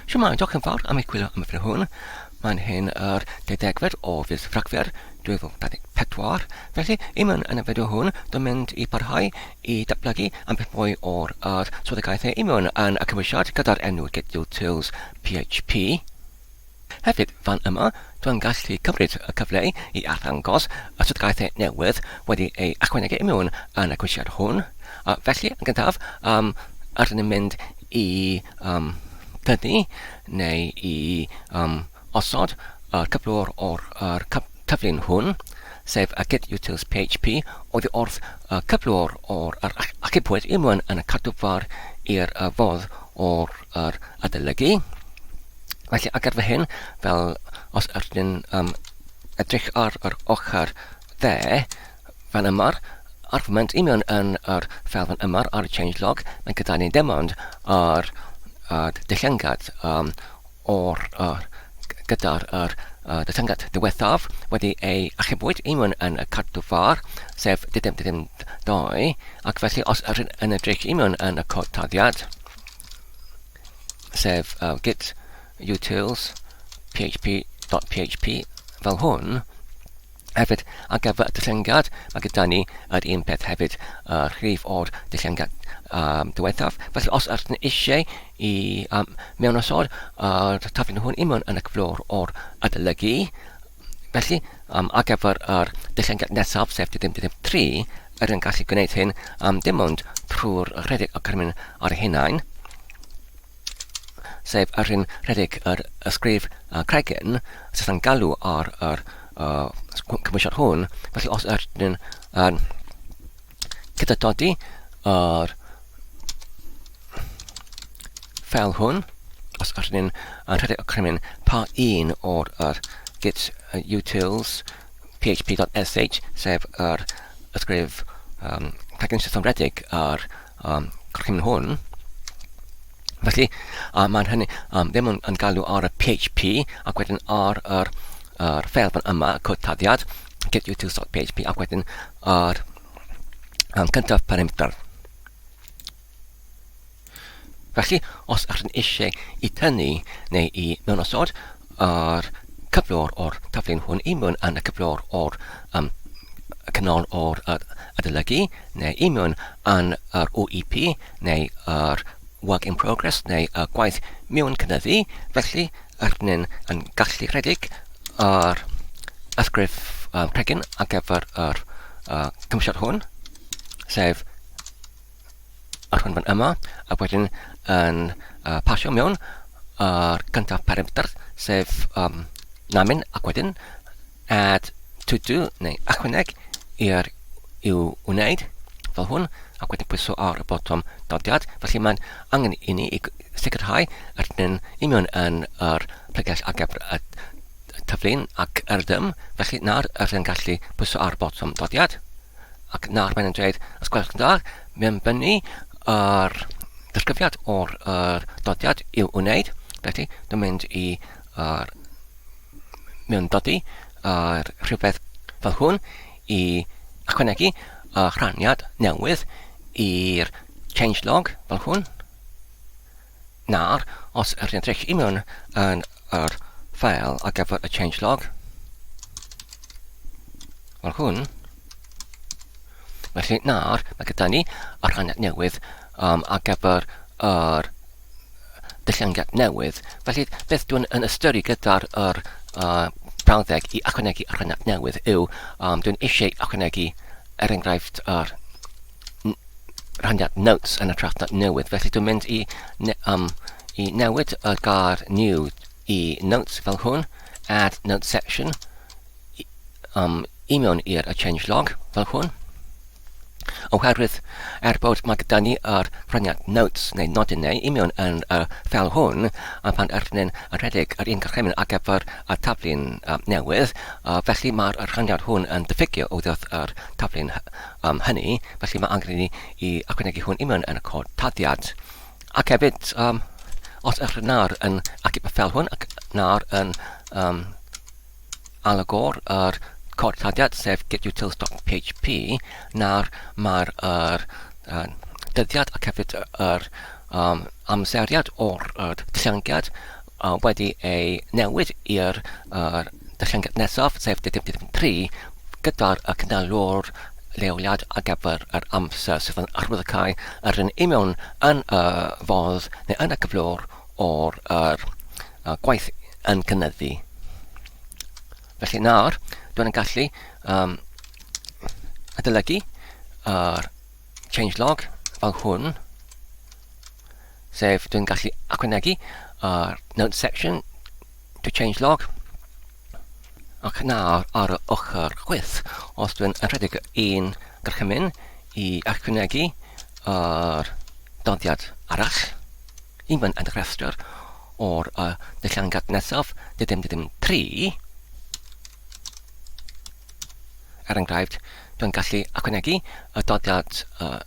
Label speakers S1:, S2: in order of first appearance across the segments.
S1: Shwmae, diolch yn fawr am eich gwylio am y fideo hwn. Mae'n hyn yr deuddegfed o fis Rhagfyr 2024. Felly, i mewn yn y fideo hwn, dwi'n mynd i parhau i datblygu ambell mwy o'r yr swyddogaethau i mewn yn y cymwysiad gyda'r enw GetUtils PHP. Hefyd, fan yma, dwi'n gallu cymryd y cyfle i arddangos y swyddogaethau newydd wedi ei ychwanegu i mewn yn y cwisiad hwn. A felly, yn gyntaf, um, rydyn ni'n mynd i um, dynnu neu i um, osod y cyflwr o'r er cyflun hwn, sef y get utils PHP, oddi wrth y cyflwr o'r er achubwyd i mewn yn y cadwfar i'r fodd o'r er adolygu. Felly, ar gyfer hyn, fel os ydyn um, edrych ar yr ochr dde, fan yma, ar foment i mewn yn yr ffeil fan yma ar y changelog, mae gyda ni dim ond yr uh, dillengad um, o'r uh, gyda'r yr, uh, dillengad diwethaf wedi ei achubwyd i mewn yn y cadw far, sef dim dim 2, ac felly os ydyn yn edrych i mewn yn y cod taddiad, sef uh, git utils php.php fel hwn. Hefyd, ar gyfer y dillyngiad, mae gyda ni yr un peth hefyd, y rhif o'r dillyngiad um, diwethaf. Felly, os ydych chi'n eisiau i um, mewnosod yr taflen hwn i mewn yn y cyflwr o'r adolygu, felly, um, ar gyfer yr dillyngiad nesaf, sef dim dim 3, ydych yn gallu gwneud hyn um, dim ond trwy'r rhedeg y cyrmyn ar eu hunain. sef yr un rhedeg yr ysgrif cregyn sydd yn galw ar yr uh, cymwysiad hwn. Felly os ydyn yn gyda dodi yr ffeil hwn, os ydyn yn rhedeg y crimyn pa un o'r yr git utils php.sh, sef yr ysgrif um, cregyn sydd yn rhedeg yr um, gorchymyn hwn. Felly, uh, mae'n hynny um, ddim yn, yn galw ar y PHP ac wedyn ar yr, yr ffeil fan yma, y cod taddiad, getutils.php ac wedyn ar um, cyntaf parameter. Felly, os ydych chi'n eisiau i tynnu neu i mewnosod yr cyflwr o'r taflen hwn i mewn yn y cyflwr o'r um, canol o'r adolygu neu i mewn yn yr OEP neu yr work in progress neu y gwaith mewn cynyddu, felly rydyn ni'n yn gallu rhedeg yr ysgrif um, cregyn ar gyfer yr uh, cymwysiad hwn, sef yr hwn fan yma, a wedyn yn uh, pasio mewn yr cyntaf parameter, sef um, namin, ac wedyn add to do neu ychwaneg i'r i'w wneud fel hwn ac wedyn pwyso ar y botwm dodiad. Felly mae'n angen i ni i sicrhau yr ydyn i mewn yn yr pregell ar gyfer y tyflun ac yr ydym. Felly nawr yr ydyn gallu pwyso ar y botwm dodiad ac nawr mae'n dweud os gwelwch yn dda mewn bynu yr disgrifiad o'r yr dodiad i'w wneud. Felly dwi'n mynd i yr mewn dodi ar rhywbeth fel hwn i ychwanegu y rhaniad newydd i'r changelog fel hwn. Nawr, os ydych chi'n edrych i mewn yn yr ffael ar gyfer y changelog fel hwn, felly nawr mae gyda ni y rhaniad newydd um, ar gyfer yr dylluaniad newydd. Felly, beth dwi'n yn ystyru gyda'r yr, uh, brawddeg i ychwanegu y rhaniad newydd yw um, dwi'n eisiau ychwanegu, er enghraifft, yr rhaniad notes yn y trach newydd. Felly dwi'n mynd i, ne, um, i newid y gair new i notes fel hwn, add note section, um, i mewn i'r change log fel hwn. Oherwydd, er bod mae gyda ni yr rhaniad notes neu nodyn neu i mewn yn y ffeil hwn, a pan ydyn ni'n rhedeg yr un gorchymyn ar gyfer y taflu'n uh, newydd, uh, felly mae'r rhaniad hwn yn diffygio oddi wrth yr taflu'n um, hynny, felly mae angen i ni i ychwanegu hwn i mewn yn y cod taddiad. Ac hefyd, um, os ydych nawr yn achub y ffeil hwn ac nawr yn um, Alagor yr cod taddiad, sef getutils.php, nawr mae'r yr, uh, dyddiad ac hefyd yr um, amseriad o'r yr dylluangiad wedi ei newid i'r dylluangiad nesaf, sef 23, gyda'r cynhalwr leoliad ar gyfer yr amser sydd yn arwyddocáu yr un union yn y fodd neu yn y cyflwr o'r yr, gwaith yn cynyddu. Felly nawr, dwi'n gallu um, adolygu yr changelog fel hwn, sef dwi'n gallu ychwanegu yr note section to changelog, ac nawr ar y ochr chwith, os dwi'n rhedeg un gorchymyn i ychwanegu yr doddiad arall, i mewn yn y rhestr o'r uh, dylluangiad nesaf, dim dim 3, Er enghraifft, dwi'n gallu ychwanegu y doddiad uh,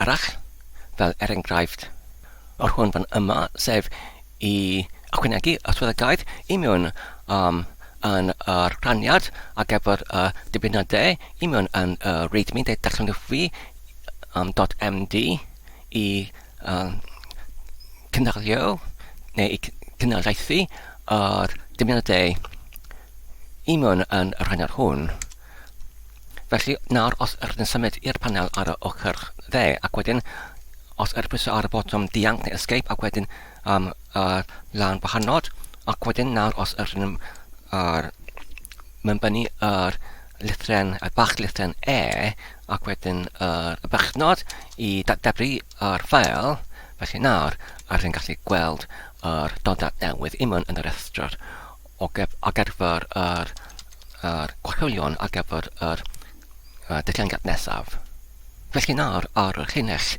S1: arall, fel er enghraifft yr hwn fan yma, sef i ychwanegu y swyddogaeth i mewn um, yn yr rhaniad ar gyfer y dibynadau i mewn yn y readme neu darllenwch fi um, .md i uh, cynhalio neu i cynhaliaethu yr dibynadau i mewn yn y rhaniad hwn. Felly, nawr os ydych yn symud i'r panel ar y ochr dde, ac wedyn os ydych pwyso ar y botwm dianc neu escape, ac wedyn um, uh, lan wahanod, ac wedyn nawr os ydych yn uh, mewnbynnu yr lythren, y bach lythren E, ac wedyn yr uh, bychnod i datdebru yr ffael, felly nawr ydych yn gallu gweld yr dodad newydd i mewn yn y rhestr o gef, ar gyfer yr, yr gwahylion ar gyfer yr uh, dylluaniad nesaf. Felly nawr ar y llinell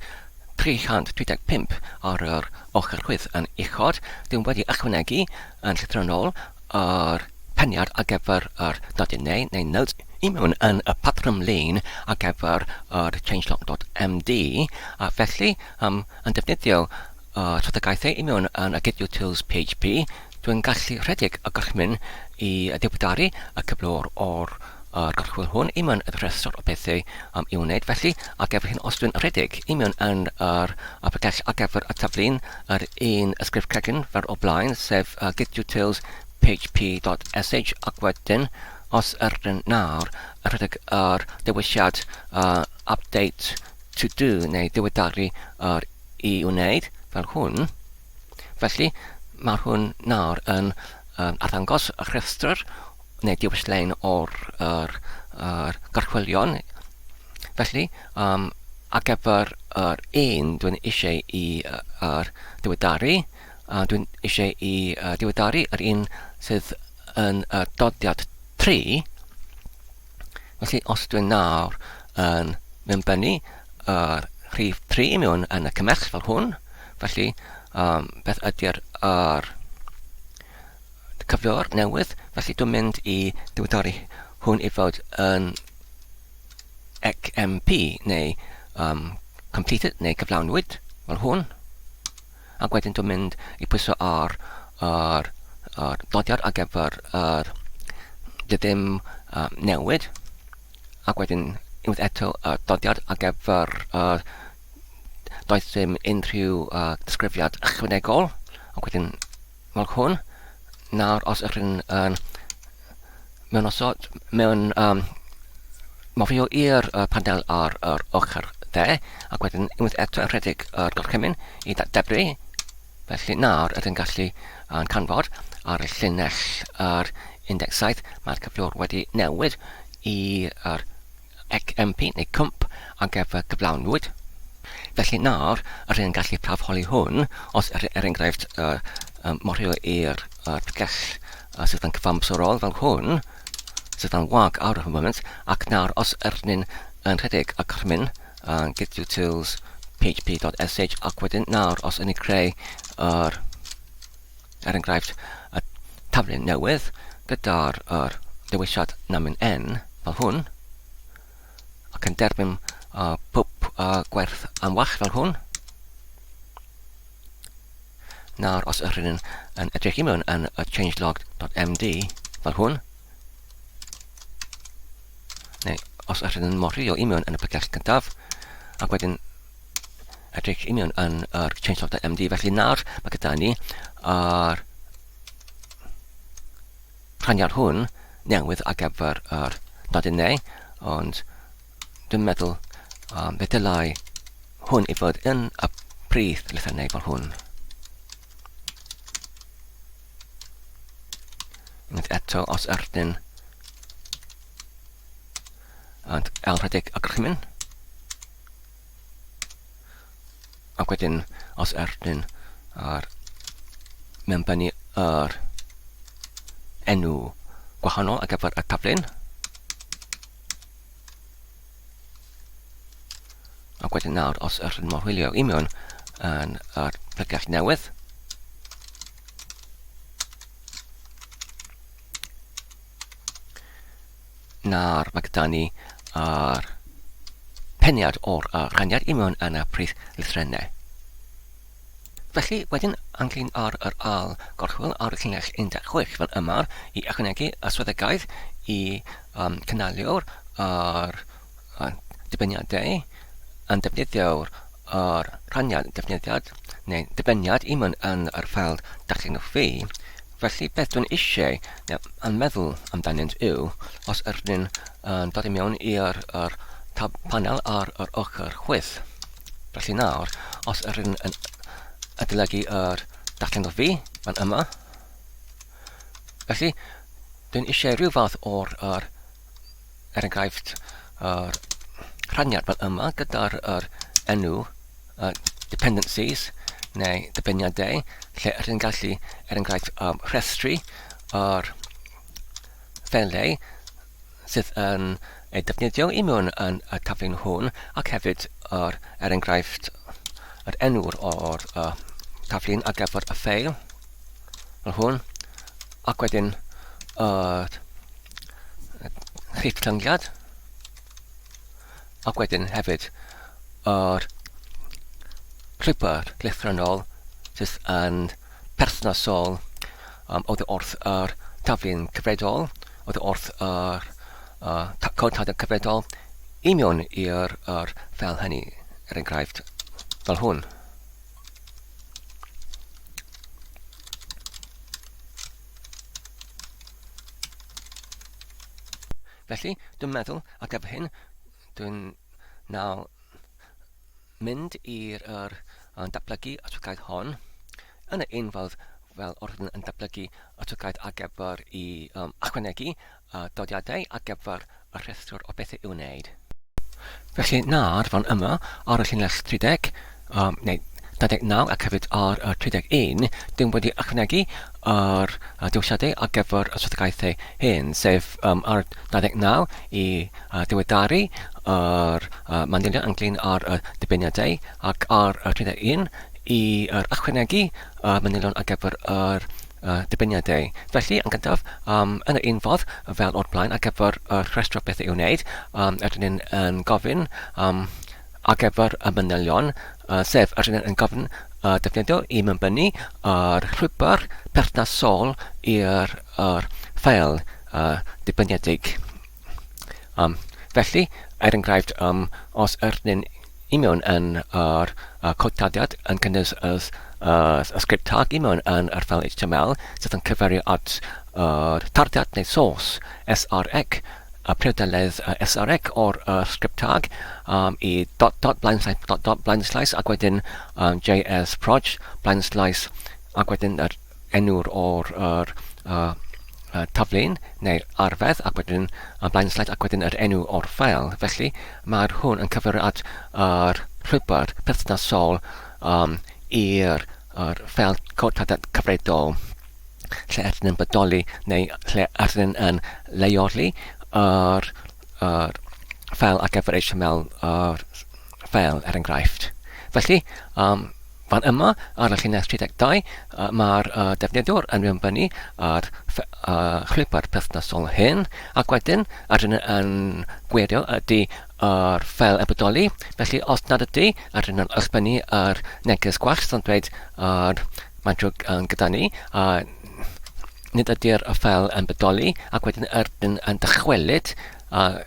S1: 335 ar yr ochr chwith yn uchod, dwi'n wedi ychwanegu yn llythrennol yr peniad ar gyfer yr dodennau neu notes i mewn yn y patrwm lun ar gyfer yr changelog.md a felly um, yn defnyddio y strategaethau i mewn yn y Git Utils PHP, dwi'n gallu rhedeg y gorchymyn i ddiweddaru y cyflwr o'r yr gorchwyl hwn i mewn y rhestr o bethau um, i'w wneud. Felly, ar gyfer hyn, os dwi'n rhedeg i mewn yn yr pregell ar gyfer y taflun, yr un ysgrif cregyn fel o blaen, sef uh, git utils php.sh ac wedyn, os ydyn nawr yn rhedeg yr dewisiad uh, update to do neu diweddaru yr i wneud fel hwn. Felly, mae hwn nawr yn um, arddangos y rhestr neu diwyllian o'r yr, yr gorchwylion. Felly, um, ar gyfer yr un dwi'n eisiau i yr diweddaru, uh, dwi'n eisiau i uh, diweddaru yr un sydd yn y doddiad 3. Felly, os dwi'n nawr yn mewnbynnu yr rhif 3 mewn yn y cymell fel hwn, felly um, beth ydy'r yr cyflwr newydd, felly dwi'n mynd i diweddaru hwn i fod yn XMP neu um, completed neu cyflawnwyd fel hwn. Ac wedyn dwi'n mynd i pwyso ar yr, yr dodiad ar gyfer yr ddim um, newid. Ac wedyn unwaith eto y dodiad ar gyfer yr doedd ddim unrhyw uh, disgrifiad ychwanegol. Ac wedyn fel hwn. Nawr os ydych chi'n yn mewn osod, mewn um, mofio i'r uh, panel ar yr ochr dde, ac wedyn unwaith eto yn rhedeg yr gorchymyn i ddatdebru. Felly nawr ydyn gallu uh, canfod ar y llinell yr 17, mae'r cyflwr wedi newid i'r XMP neu cwmp ar gyfer cyflawnwyd. Felly nawr, yr hyn yn gallu prawfholi hwn, os er, er enghraifft uh, um, morio i'r uh, pregell uh, sydd yn cyfamserol fel hwn, sydd yn wag ar y moment, ac nawr os yr hyn yn rhedeg y gorchymyn uh, git utils php.sh ac wedyn nawr os yn ei creu yr er enghraifft y taflen newydd gyda'r yr dewisiad namyn n fel hwn ac yn derbyn uh, pob uh, gwerth am wach fel hwn. Nawr os ydych yn, yn edrych i mewn yn y changelog.md fel hwn, neu os ydych yn morio i mewn yn y pregell cyntaf, ac wedyn edrych i mewn yn yr changelog.md. Felly nawr mae gyda ni yr rhaniad hwn newydd ar gyfer yr nodyn neu, ond dwi'n meddwl um, fe dylai hwn i fod yn y prif lythrennau fel hwn. Unwaith eto, os ydyn yn ail rhedeg y gorchymyn, ac wedyn os ydyn ar mewnbynnu yr enw gwahanol ar gyfer y taflen, Ac wedyn nawr, os ydych chi'n morhwylio i mewn yn yr pregell newydd, nawr mae gyda ni yr peniad o'r rhaniad i mewn yn y prif lythrennau. Felly, wedyn, ynglyn â'r yr ail gorchwyl ar y llinell 16 fel yma, i ychwanegu y swyddogaeth i um, cynaliwr yr uh, dibyniadau yn defnyddio'r yr rhaniad defnyddiad neu dibyniad i mewn yn yr ffeil darllenwch fi. Felly, beth dwi'n eisiau neu yn meddwl amdanynt yw, os ydyn yn dod i mewn i'r yr tab panel ar yr ochr chwith, Felly nawr, os yr un yn adolygu yr darllen o fi, fan yma, felly, dwi'n eisiau rhyw fath o'r, yr, er enghraifft, yr rhaniad fel yma gyda'r yr enw uh, dependencies neu dibyniadau, lle rydyn ni'n gallu, er enghraifft, um, rhestru yr ffeliau sydd yn ei defnyddio i mewn yn y taflen hwn ac hefyd yr, er enghraifft, yr enw'r o'r uh, taflen ar gyfer y ffeil fel hwn ac wedyn yr rhif llyngiad ac wedyn hefyd yr llwybr lythrennol sydd yn perthnasol um, oddi wrth yr taflen cyfredol, oddi wrth yr uh, cod taflen cyfredol i mewn i'r er fel hynny, er enghraifft, fel hwn. Felly, dwi'n meddwl, ar gyfer hyn, dwi'n nawr mynd i'r yr yn datblygu y twcaid hon yn y un ffordd fel oedd yn datblygu y twcaid ar gyfer i um, ychwanegu uh, dodiadau ar gyfer y rhestr o bethau i'w wneud. Felly nawr fan yma ar y llinell 30, um, neu 29 ac hefyd ar y 31, dim wedi ychwanegu yr dewisiadau ar gyfer y swyddogaethau hyn, sef um, ar 29 i uh, diweddaru yr uh, manylion ynglyn â'r uh, dibyniadau ac ar y 31 i yr ychwanegu y manylion ar gyfer yr uh, dibyniadau. Felly, yn gyntaf, um, yn yr un ffordd, fel o'r blaen, ar gyfer y rhestr o bethau i'w wneud, um, ydyn ni'n yn gofyn um, ar gyfer y manylion, uh, sef ydyn ni'n gofyn uh, defnyddio i mewnbynnu yr llwybr perthnasol i'r er ffeil uh, dibyniedig. Um, felly, er enghraifft, um, os ydyn ni'n i mewn yn yr uh, cod taddiad yn cynnwys y, uh, y sgript tag i mewn yn yr ffeil HTML sydd yn cyfeirio at yr uh, tarddiad neu source SRX y priodoledd uh, SRX o'r uh, sgript tag um, i dot dot blind slice dot dot blind slice ac wedyn um, JS proj blind slice ac wedyn yr enw'r o'r yr, uh, uh, taflen neu arfedd ac wedyn y blaen slaid ac wedyn yr enw o'r ffeil. Felly mae'r hwn yn cyfeirio at yr llwybr perthnasol um, i'r yr ffeil cod cyfredol lle ydyn yn bodoli neu lle ydyn yn leoli yr, yr ffeil ar gyfer HTML yr ffeil er enghraifft. Felly, um, Fan yma, ar y llinell 32, mae'r defnyddiwr yn mewnbynnu yr llwybr perthnasol hyn, ac wedyn rydyn yn gwirio ydy yr ffeil yn bodoli. Felly, os nad ydy, rydyn yn allbynnu yr neges gwall sy'n dweud yr mae'n drwg gyda ni, a nid ydy'r ffeil yn bodoli, ac wedyn rydyn yn dychwelyd,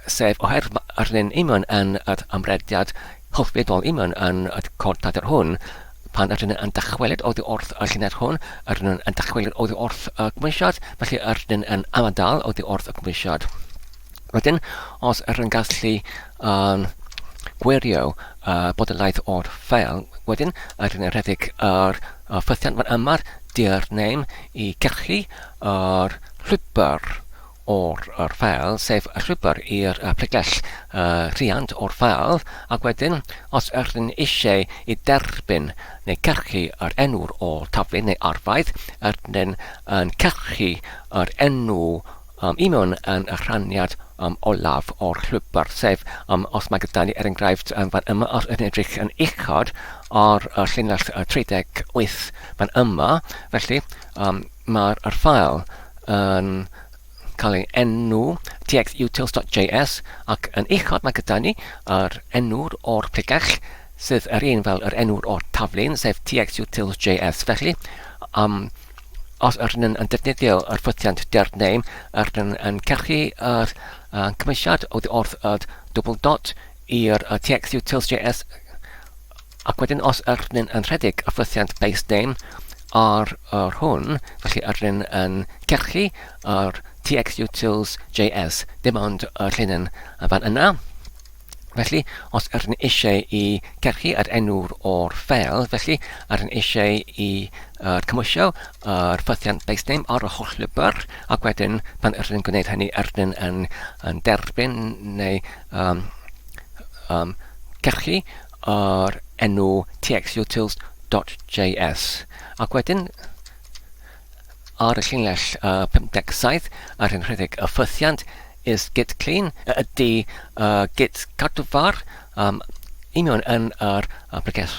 S1: sef oherwydd rydyn union yn yr amrediad hollfeddwl union yn y cod tader hwn, pan ydyn yn dychwelyd oddi wrth y llinell hwn, ydyn yn dychwelyd oddi wrth y cymwysiad, felly ydyn yn ymadael oddi wrth y cymwysiad. Wedyn, os ydyn yn gallu um, gwirio bodolaeth o'r ffeil, wedyn ydyn yn rhedeg yr ffythiant fan yma'r dir name i gyrchu yr llwybr o'r yr ffeil, sef y llwybr i'r pregell rhiant o'r ffeil, ac wedyn, os ydyn eisiau i derbyn neu cyrchu yr enw'r o'r taflu neu arfaeth, ydyn yn cyrchu yr enw um, i mewn yn y rhaniad um, olaf o'r llwybr, sef um, os mae gyda ni er enghraifft um, fan yma, os ydyn edrych yn uchod ar y llinell 38 fan yma, felly um, mae'r ffael yn cael ei enw txutils.js ac yn uchod mae gyda ni yr enw'r o'r pregell sydd yr un fel yr enw'r o'r taflun, sef txutils.js. Felly, um, os ydyn yn, yn defnyddio yr ffythiant dirname, ydyn yn cyrchu yr uh, cymwysiad oddi wrth y double dot i'r uh, txutils.js Ac wedyn os ydyn yn rhedeg y ffythiant base name ar yr hwn, felly ydyn yn cyrchu yr txutils.js, dim ond y llinyn fan yna. Felly, os ydyn eisiau i cyrchu yr enw o'r ffeil, felly ydyn eisiau i uh, cymwysio yr ffythiant base name ar y holl lwybr, ac wedyn pan ydyn yn gwneud hynny, ydyn yn, yn derbyn neu um, um, cyrchu yr enw txutils.js ac wedyn ar y llinell uh, 57 ar hyn rhedeg y ffythiant is git clean ydy uh, git cadwfar um, union yn yr uh, pregeth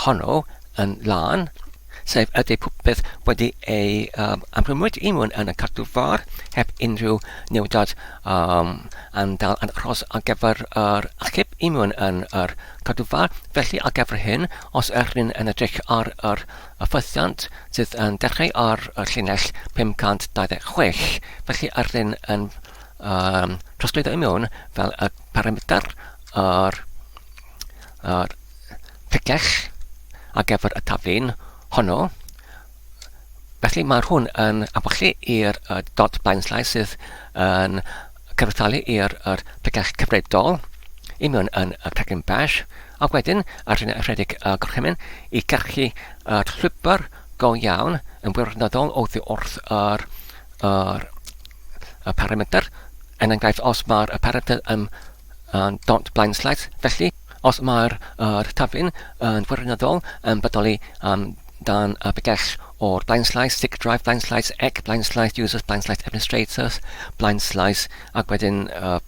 S1: honno yn lân sef ydy popeth wedi ei um, amrwymwyd i mewn yn y cadwfar heb unrhyw newidad um, yn dal yn aros ar gyfer yr achub i mewn yn yr cadwfar. Felly ar gyfer hyn, os ydych chi'n yn edrych ar yr ffythiant sydd yn dechrau ar y llinell 526, felly ydych chi'n yn um, trosglwyddo i mewn fel y parametr yr, yr pregell ar gyfer y taflun honno. Felly mae'r hwn yn abollu i'r uh, dot blaen slaes sydd yn cyfartalu i'r er pregell cyfredol i mewn yn y pregyn bash ac wedyn ar hyn rhedeg y gorchymyn i gyrchu yr llwybr go iawn yn wirioneddol oddi wrth yr, yr, y parametr. En enghraifft, os mae'r parametr yn yn dot blaen slaes. Felly, os mae'r yr taflun yn wirioneddol yn bodoli um, dan y bygell o'r blaen slaes, stick drive blaen slaes, ec blaen slaes, users blaen slaes, administrators blaen slaes, ac wedyn uh,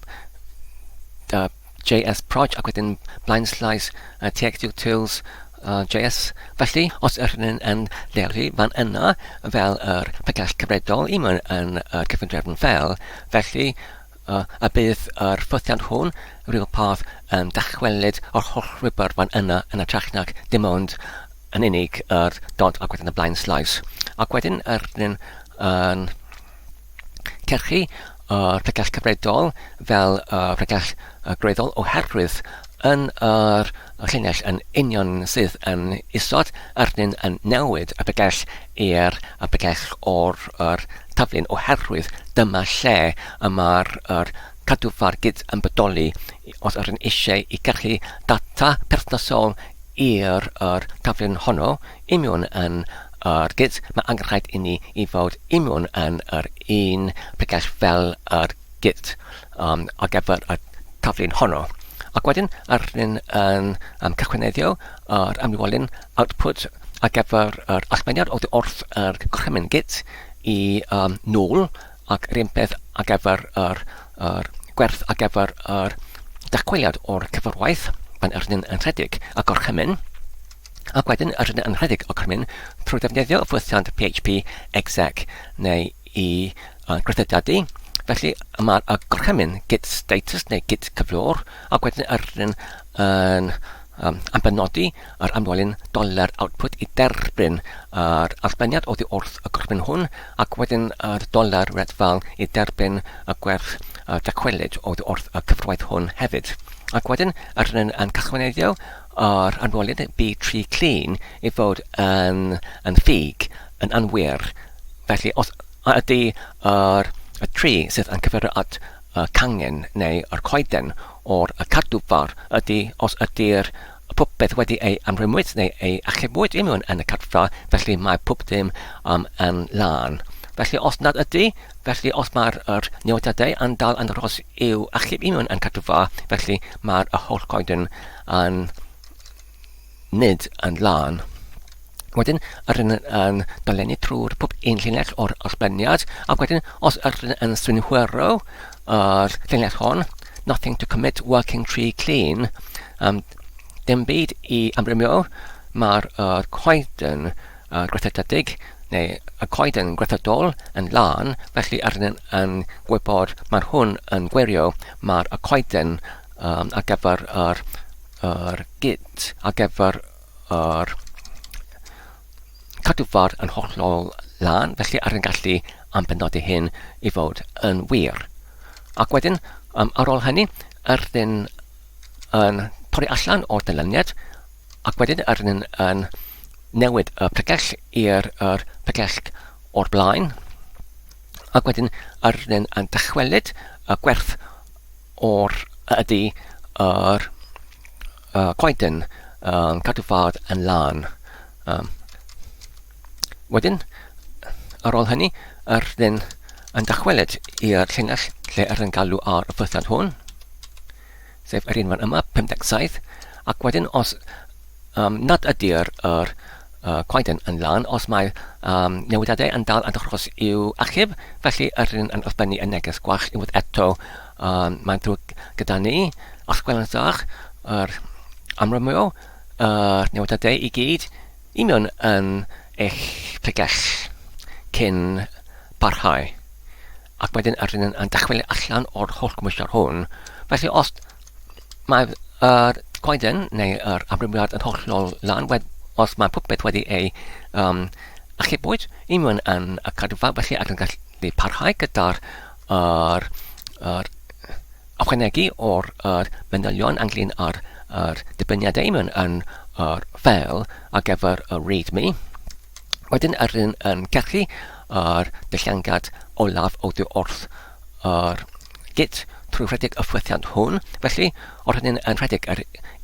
S1: uh, JS proj, ac wedyn blaen slaes uh, txutils uh, JS. Felly, os ydych yn, yn leoli fan yna fel yr pregell cyfredol i mewn yn y cyfundrefn fel, felly a bydd yr ffythiant hwn rhyw path yn dychwelyd yr holl wybr fan yna yn hytrach nag dim ond yn unig yr dot ac wedyn y blaen slaes. Ac wedyn yr yn, yn cyrchu yr pregell cyfredol fel y pregell gwreiddol oherwydd yn yr llinell yn union sydd yn isod, yr yn yn newid y pregell i'r pregell o'r yr taflun oherwydd dyma lle y mae'r yr cadwfar git yn bodoli os ydyn eisiau i gyrchu data perthnasol i'r yr taflun honno union yn yr git mae angenrhaid i ni i fod union yn yr un pregell fel yr git um, ar gyfer y taflun honno. Ac wedyn, yr un yn um, cychwyneddio yr amrywiolyn output ar gyfer yr allmeniad oddi wrth yr gorchymyn git i um, nôl ac yr un peth ar gyfer yr, yr gwerth ar gyfer yr dychweliad o'r cyfarwaith pan yr yn rhedeg y gorchymyn ac wedyn yr yn rhedeg y gorchymyn trwy ddefnyddio ffwythiant PHP exec neu i uh, grythediadu. Felly mae'r y gorchymyn git status neu git cyflwr ac wedyn yr yn, yn um, am benodi yr amlwelyn doler output i derbyn yr allbyniad oddi wrth y gorchymyn hwn ac wedyn yr doler red fel i derbyn y gwerth uh, dychwelyd oddi wrth y cyfrwaith hwn hefyd. Ac wedyn yr hyn yn cychwyneddio yr anwylyn B3 clean i fod yn, yn ffug, yn anwir. Felly, os ydy yr, y tri sydd yn cyfeirio at y cangen neu yr coeden o'r y cadwfar ydy os ydy'r popeth wedi ei amrwymwyd neu ei achubwyd i mewn yn y cadfa, felly mae pob dim um, yn lân. Felly os nad ydy, felly os mae'r yr newidiadau yn dal yn aros i'w achub i mewn yn cadwfa, felly mae'r y holl coeden yn nid yn lân. Wedyn, yr yn, yn dolenni trwy'r pob un llinell o'r allbyniad, ac wedyn, os yr yn, yn synhwyro yr llinell hon, nothing to commit, working tree clean, um, dim byd i amrymio, mae'r er coeden uh, gweithrededig neu y coeden gweithredol yn lân, felly yr yn, yn gwybod mae'r hwn yn gwirio mae'r y coeden um, ar gyfer yr, yr git, ar gyfer yr cadwfar yn hollol lân, felly ar yn gallu ambenodi hyn i fod yn wir. Ac wedyn, um, ar ôl hynny, yr dyn yn torri allan o'r dyluniad, ac wedyn yr dyn yn newid y pregell i'r yr pregell o'r blaen, ac wedyn yr dyn yn dychwelyd y gwerth o'r ydy yr uh, coeden yn cadw fad yn lân. Um, wedyn, ar ôl hynny, yr dyn yn dychwelyd i'r llinell lle yr yn galw ar y ffythiant hwn, sef yr un fan yma, 57, ac wedyn os um, nad ydy'r yr, uh, coeden yn lân, os mae um, newidiadau yn dal yn achos i'w achub, felly yr un yn ysbennu y neges gwall unwaith eto, um, mae'n ddrwg gyda ni, os gwelwn dda, yr amrymio, yr newidiadau i gyd, i mewn yn eich pregell cyn parhau. Ac wedyn yr un yn dychwelyd allan o'r holl gymwysiad hwn. Felly os Mae yr coeden neu yr amrywiad yn hollol lan, wed, os mae popeth wedi ei um, achubwyd i mewn yn y cadwfa, felly ac yn gallu parhau gyda'r yr, yr ychwanegu o'r yr manylion ynglyn â'r yr dibyniadau i mewn yn yr ffeil ar gyfer y README. Wedyn yr un yn gallu yr dylliangad olaf oddi wrth yr Git trwy rhedeg y ffwythiant hwn. Felly, o'r hynny'n yn rhedeg yr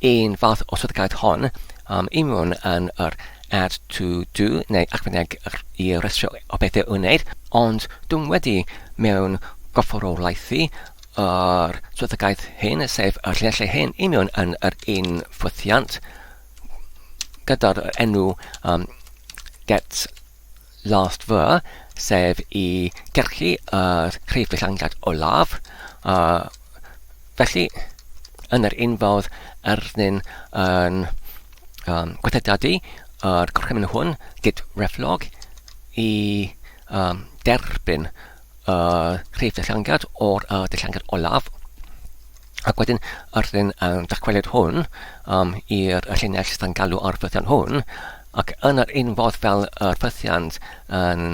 S1: un fath o swyddogaeth hon um, i mewn yn yr add to do neu ychwaneg i restr o bethau i'w wneud, ond dwi'n wedi mewn gorfforolaethu yr swyddogaeth hyn, sef y llinellau hyn, i mewn yn yr un ffwythiant gyda'r enw um, get last ver, sef i gyrchu yr rhif dillangad olaf. Uh, felly, yn yr un fodd, erddyn yn um, gweithredu yr gorchymyn hwn, git reflog, i um, derbyn y rhif dillangad o'r uh, dillangad olaf. Ac wedyn, rydyn yn dychwelyd hwn um, i'r llinell sydd yn galw ar ffythiant hwn, ac yn yr un fodd fel yr ffythiant yn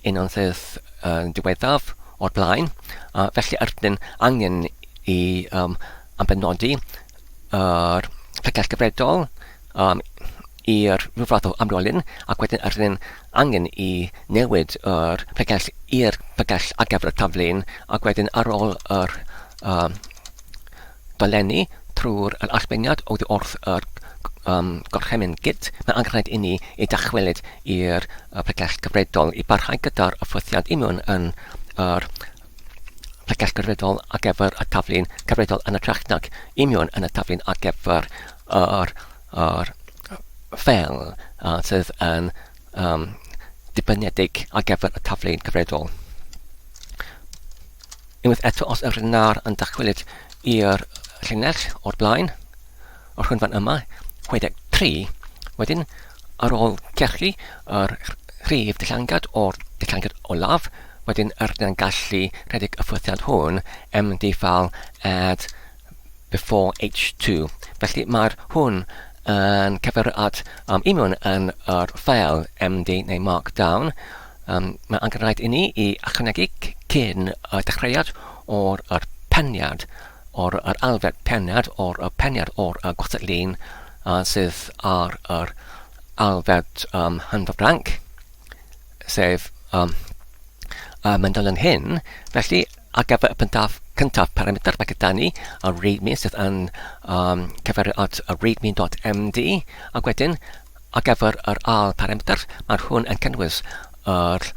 S1: un o'n sydd yn diweddaf o'r blaen, uh, felly rydyn angen i um, ambenodi yr pregell gyfredol um, i'r rhyw fath o amrolyn ac wedyn yr hyn angen i newid yr pregell i'r pregell ar gyfer y taflun ac wedyn ar ôl yr um, dolenni trwy'r yr allbyniad oddi wrth yr um, gorchymyn git, mae angen rhaid i ni i dychwelyd i'r pregell gyfredol i barhau gyda'r ffwythiant i mewn yn yr pregell gyfredol ar gyfer y taflun cyfredol yn ytrach nag union yn y taflun ar gyfer yr, yr ffeil uh, sydd yn um, dibynedig ar gyfer y taflun cyfredol. Unwaith eto, os yw'r nar yn dychwelyd i'r llinell o'r blaen, o'r hwn fan yma, 63, wedyn ar ôl cyrchu yr rhif dillangad o'r dillangad olaf, wedyn yr ydyn gallu rhedeg y ffwythiant hwn md file add before h2. Felly mae'r hwn yn cyfeirio at um, i mewn yn yr ffeil md neu markdown. Um, mae angen rhaid i ni i ychwanegu cyn y dechreuad o'r yr peniad o'r yr alfed pennad o'r y peniad o'r y gwastad lun. sydd ar yr alfed hanfod-ranc, sef y manylion hyn. Felly, ar gyfer y cyntaf, cyntaf parametr, mae gyda ni y readme sydd yn cyfeirio at y readme.md, ac wedyn ar gyfer yr ail parametr, mae hwn yn cynnwys yr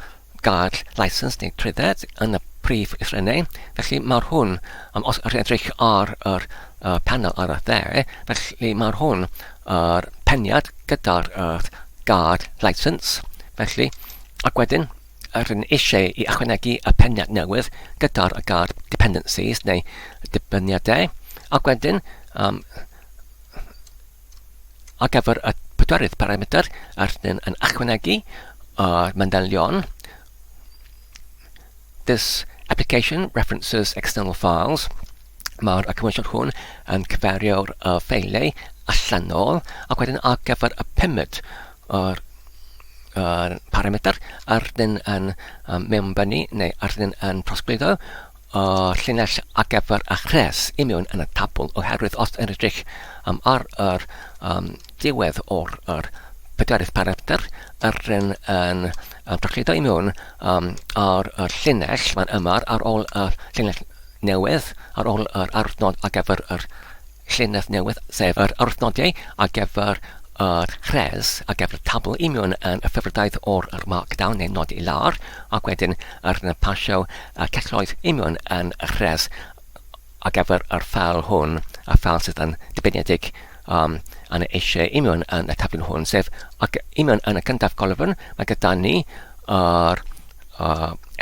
S1: gair license neu trwydded yn y prif lythrennau. Felly mae'r hwn, os ydych edrych ar yr panel ar y dde, felly mae'r hwn yr peniad gyda'r gair license. Felly, ac wedyn, rydyn eisiau i ychwanegu y peniad newydd gyda'r gair dependencies neu dibyniadau. Ac wedyn, Ar gyfer y pedwerydd parametr, rydyn yn ychwanegu yr manylion This application references external files. Mae'r cymwysiad hwn yn cyfeirio'r ffeiliau allanol ac wedyn ar gyfer y pumed yr parametr, rydyn yn mewnbynnu neu rydyn yn trosglwyddo y llinell ar gyfer y rhes i mewn yn y tabl oherwydd os yn edrych ar yr diwedd o'r yr pedwerydd parametr yr yn yn trosglwyddo i mewn ar y llinell fan yma ar ôl y llinell newydd ar ôl yr arwyddnod ar gyfer yr llinell newydd, sef yr arwyddnodiau ar gyfer yr rhes ar gyfer y tabl i mewn yn y ffefrydaeth o'r yr markdown neu nodi i lawr, ac wedyn yr yn y pasio y celloedd i mewn yn y rhes ar gyfer yr ffeil hwn, y ffeil sydd yn dibyniedig yn eisiau i mewn yn y tabl hwn, sef ac i mewn yn y cyntaf colofn mae gyda ni yr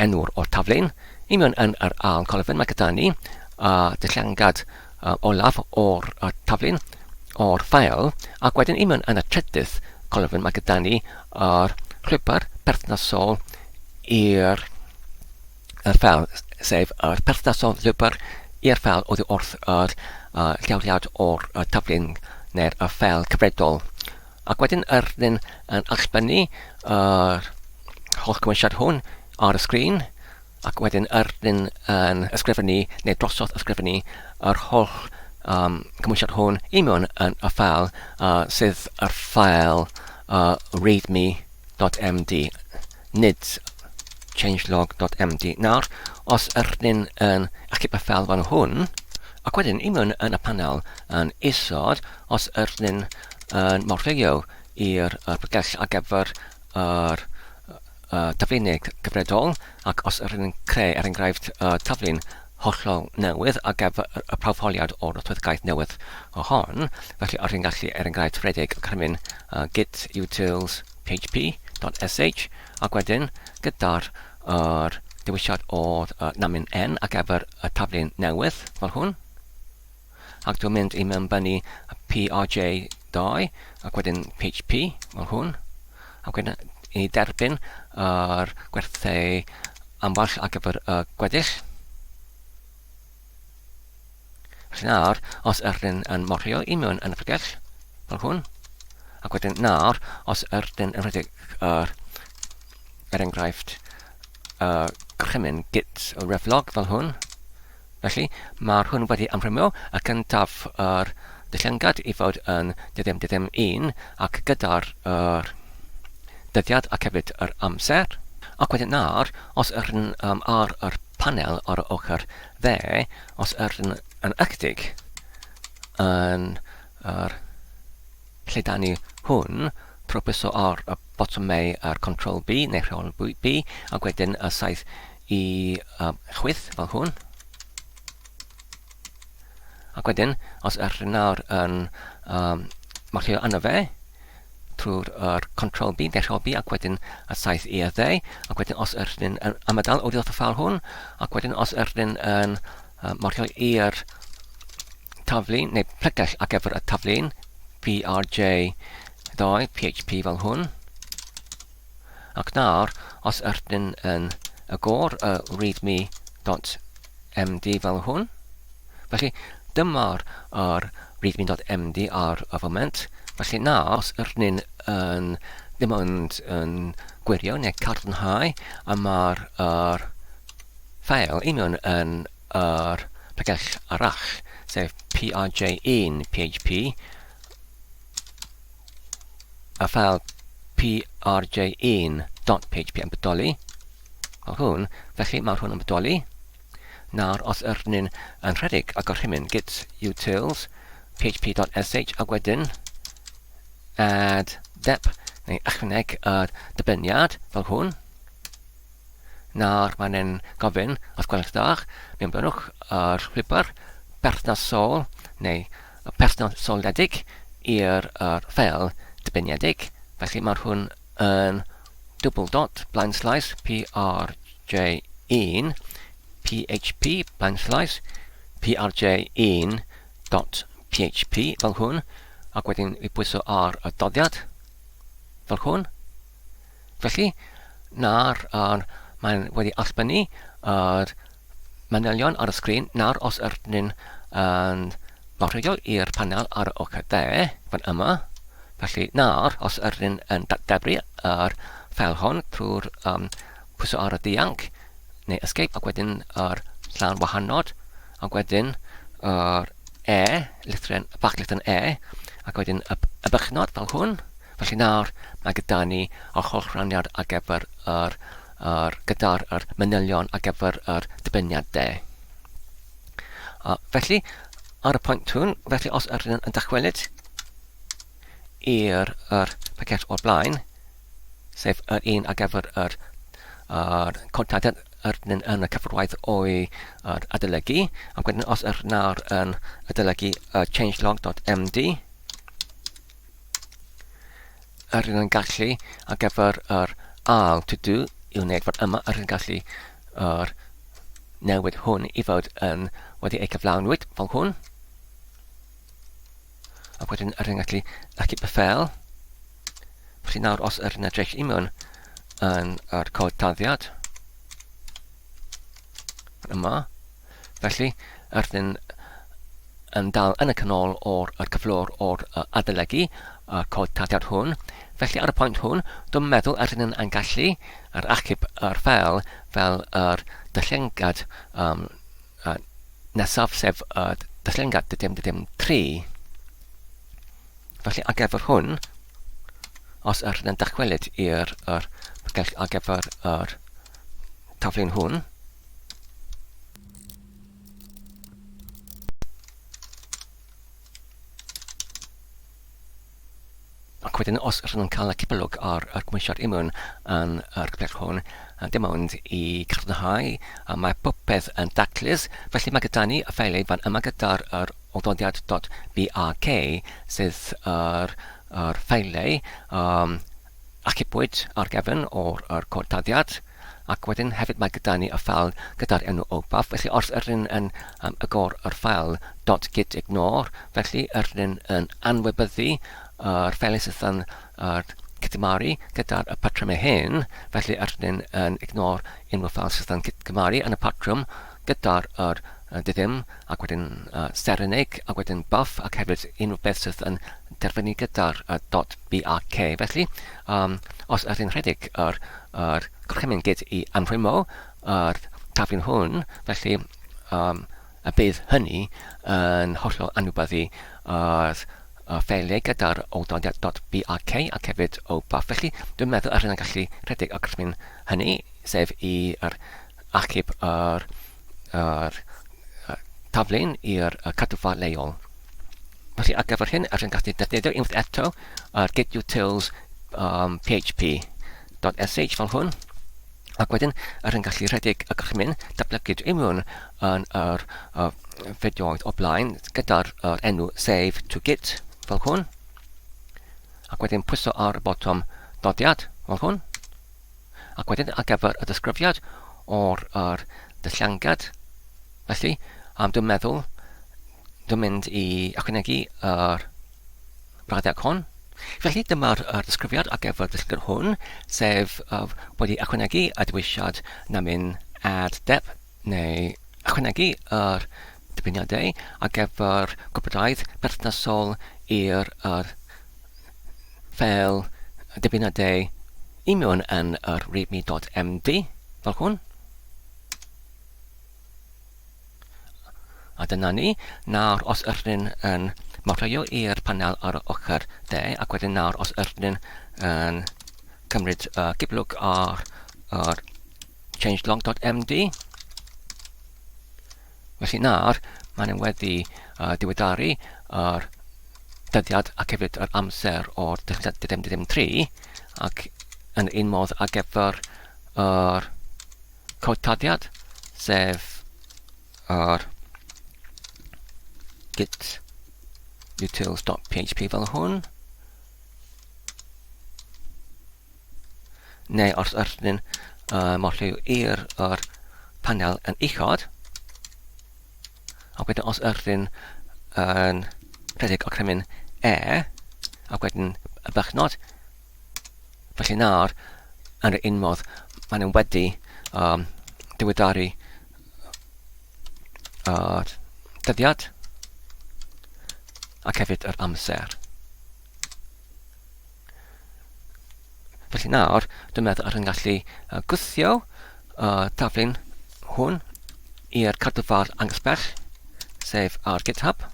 S1: enw'r o'r taflen, i mewn yn yr ail colofn mae gyda ni y dillangad olaf o'r taflen o'r ffael, ac wedyn i mewn yn y trydydd colofn mae gyda ni yr llwybr perthnasol i'r ffael, sef yr perthnasol llwybr i'r ffael oddi wrth yr lleoliad o'r taflen neu'r ffael cyfredol. Ac wedyn yr yn allbynnu yr holl gymwysiad hwn ar y sgrin, ac wedyn yr dyn yn ysgrifennu neu drosodd ysgrifennu yr holl cymwysiad hwn i mewn yn y ffael sydd yr ffael readme.md nid changelog.md. Nawr, os yr dyn yn achub y ffael fan hwn, ac wedyn i mewn yn y panel yn isod, os yr dyn yn morffeio i'r pregell ar gyfer yr taflunnau cyfredol, ac os ydyn yn creu, er enghraifft, taflun hollol newydd ar gyfer y prawfholiad o'r nodweddigaeth newydd hon, felly rydyn gallu, er enghraifft, rhedeg y gorchymyn git utils php.sh ac wedyn gyda'r yr dewisiad o'r namyn n ar gyfer y taflun newydd fel hwn, ac dwi'n mynd i mewnbynnu PRJ2 ac wedyn PHP fel hwn, ac wedyn i derbyn yr gwerthau ambell ar gyfer y gweddill. Felly nawr, os ydyn yn morio i mewn yn y pregell, fel hwn, ac wedyn nawr, os ydyn yn rhedeg yr, er enghraifft, y gorchymyn git reflog fel hwn, Felly, mae'r hwn wedi amrymio y cyntaf yr dillengad i fod yn dyddiam dyddiam un ac gyda'r yr dyddiad ac hefyd yr amser. Ac wedyn nawr, os yr yn ar yr panel ar y ochr dde, os yr yn yn ychydig yn yr Lledaenu hwn trwy bwyso ar y botymau ar Control B neu rheol B ac wedyn y saeth i chwith fel hwn. Ac wedyn, os ydych nawr yn marcio arno fe, trwy'r er Control B neu rheol B ac wedyn y saeth i y dde, ac wedyn os ydych yn ymadael oddi wrth y ffeil hwn, ac wedyn os ydych yn marcio i'r taflun neu pregell ar gyfer y taflun PRJ2 PHP fel hwn. Ac nawr, os ydyn yn y gor y readme.md fel hwn. Felly, dyma'r yr readme.md ar y foment. Felly nawr, os ydyn yn ddim ond yn gwirio neu cadarnhau, a mae'r yr ffeil union yn yr pregell arall, sef PRJ1 PHP. y ffeil prj1.php yn bodoli, fel hwn, felly mae'r hwn yn bodoli. Nawr, os yr ni'n yn rhedeg y gorchymyn git utils php.sh ac wedyn add dep neu ychwaneg y dybyniad fel hwn, Nawr mae'n e'n gofyn, os gwelwch dda, mewnbynnwch yr llwybr perthnasol neu perthnasoledig i'r yr ffeil dibyniedig. Felly mae'r hwn yn double dot blaen slaes prj1 php blaen slaes prj1 dot php fel hwn ac wedyn i bwyso ar y doddiad fel hwn. Felly, nawr ar, mae'n wedi allbynnu yr manylion ar y sgrin. Nawr os yr ni'n yn mawrhydiol i'r panel ar y ochr dde, fan yma. Felly nawr, os yr ni'n yn datdebru yr ffeil hon trwy'r um, pwyso ar y dianc, neu escape, ac wedyn yr llan wahanod, ac wedyn yr E, lythren, bach lythren E, ac wedyn y, y bychnod fel hwn. Felly nawr mae gyda ni yr holl rhaniad ar gyfer yr, yr, gyda'r yr manylion ar gyfer yr dibyniad de. Uh, felly, ar y pwynt hwn, felly os ydyn yn dychwelyd i'r yr paced o'r blaen, sef yr un ar gyfer yr, yr cod yr yn, yn y cyfrwaith o'i yr adolygu, ac wedyn os yr nawr yn adolygu uh, changelog.md, yr yn gallu ar gyfer yr ail to do i'w wneud fod yma yr yn gallu yr newid hwn i fod yn wedi ei cyflawnwyd fel hwn. Ac wedyn yr yn gallu achub y ffeil. Felly nawr os yr yn edrych i mewn yn yr cod taddiad yma, Felly, rydyn yn dal yn y canol o'r yr cyflwr o'r uh, adolygu y cod taddiad hwn. Felly ar y pwynt hwn, dwi'n meddwl yr ydyn yn gallu yr achub yr ffeil fel yr dylluangad um, uh, nesaf, sef y dylluangad dim dim 3. Felly ar gyfer hwn, os yr ydyn yn dychwelyd i'r yr, ar gyfer yr taflun hwn, Ac wedyn os rydyn nhw'n cael y cipolwg ar yr gymwysiad imiwn yn yr cyfle hwn, dim ond i cadarnhau, mae popeth yn daclus, felly mae gyda ni y ffeiliau fan yma gyda'r yr ododiad.bark sydd yr, yr ffeiliau um, Achubwyd ar gefn o'r yr cod taddiad, ac wedyn hefyd mae gyda ni y ffeil gyda'r enw OPAF, felly os ydyn yn um, agor yr ffeil .gitignore, felly ydyn yn anwybyddu yr ffeiliau sydd yn yr cydgymaru gyda'r y patrymau hyn, felly ydyn yn ignore unrhyw ffeil sydd yn cydgymaru yn y patrwm gyda'r yr diddim ac wedyn uh, serenig ac wedyn buff ac hefyd unrhyw beth sydd yn terfynu gyda'r uh, .bark. Felly, um, os ydyn rhedeg yr, yr gorchymyn git i amrwymo yr taflun hwn, felly um, y bydd hynny yn hollol anwybyddu yr y ffeiliau gyda'r ododiad.bark ac hefyd o buff. Felly, dwi'n meddwl yr hynny'n gallu rhedeg y gorchymyn hynny, sef i yr achub yr, yr taflen i'r cadwfa leol. Felly ar gyfer hyn, rydyn gallu defnyddio unwaith eto yr git utils um, php.sh fel hwn. Ac wedyn, rydyn gallu rhedeg y gorchymyn datblygu imiwn yn yr uh, fideoedd o blaen gyda'r uh, enw save to git fel hwn. Ac wedyn pwyso ar y botwm dodiad fel hwn. Ac wedyn ar gyfer y disgrifiad o'r yr dylluangad, felly, um, dwi'n meddwl, dwi'n mynd i ychwanegu yr brawddeg hon. Felly dyma'r yr disgrifiad ar gyfer dylluangad hwn, sef uh, wedi ychwanegu y dewisiad namin add dep neu ychwanegu yr dibyniadau ar gyfer gwybodaeth berthnasol i'r yr fel dibyniadau i mewn yn yr readme.md fel hwn. A dyna ni. Nawr, os ydyn yn Morlwyo i'r panel ar y ochr dde ac wedyn nawr os ydyn yn cymryd giplwg ar yr changelog.md. Felly nawr maen nhw wedi diweddaru yr dyddiad ac hefyd yr amser o'r 2023 ac yn un modd ar gyfer yr cod taddiad sef yr git utils.php fel hwn. Neu os ydyn morlliw i'r yr panel yn uchod, ac wedyn os ydyn yn rhedeg o cremyn E, ac wedyn y bychnod, felly nawr, yn yr un modd, maen nhw wedi diweddaru yr dyddiad ac hefyd yr amser. Felly nawr, dwi'n meddwl ar yn gallu gwthio y taflen hwn i'r cadwfar anghysbell, sef ar GitHub.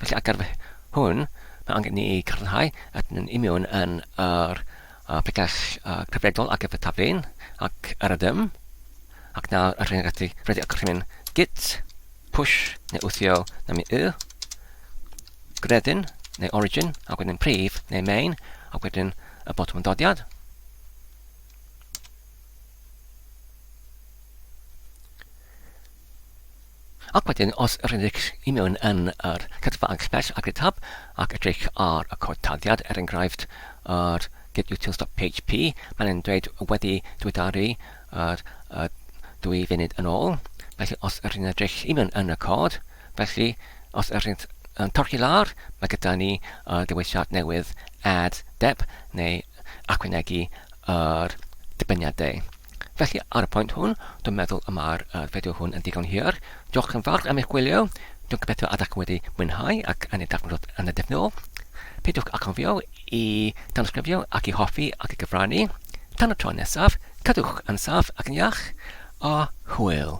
S1: Felly ar gyfer hwn, mae angen ni cadarnhau ydyn nhw'n union yn yr pregell cyfredol ar gyfer taflen ac yr ydym. Ac nawr rydyn ni'n gallu rhedeg y gorchymyn git push neu wthio neu mi y gredyn neu origin ac wedyn prif neu main ac wedyn y botwm dodiad. Ac wedyn, os rydych i mewn yn yr cadfa anghysbell ar GitHub ac edrych ar y cod tarddiad, er enghraifft yr getutils.php, mae'n dweud wedi diweddaru yr 2 funud yn ôl. Felly os ydych chi'n edrych i mewn yn y cod, felly os ydych chi'n torchi lawr, mae gyda ni y dewisiad newydd add dep neu ychwanegu yr dibyniadau. Felly, ar y pwynt hwn, dwi'n meddwl y mae'r fideo hwn yn ddigon hir. Diolch yn fawr am eich gwylio. Dwi'n gobeithio ydych wedi mwynhau ac yn ei darganfod yn y defnyddiol. Peidiwch â chofio i danysgrifio ac i hoffi ac i gyfrannu. Tan y tro nesaf, cadwch yn saff ac yn iach, a hwyl!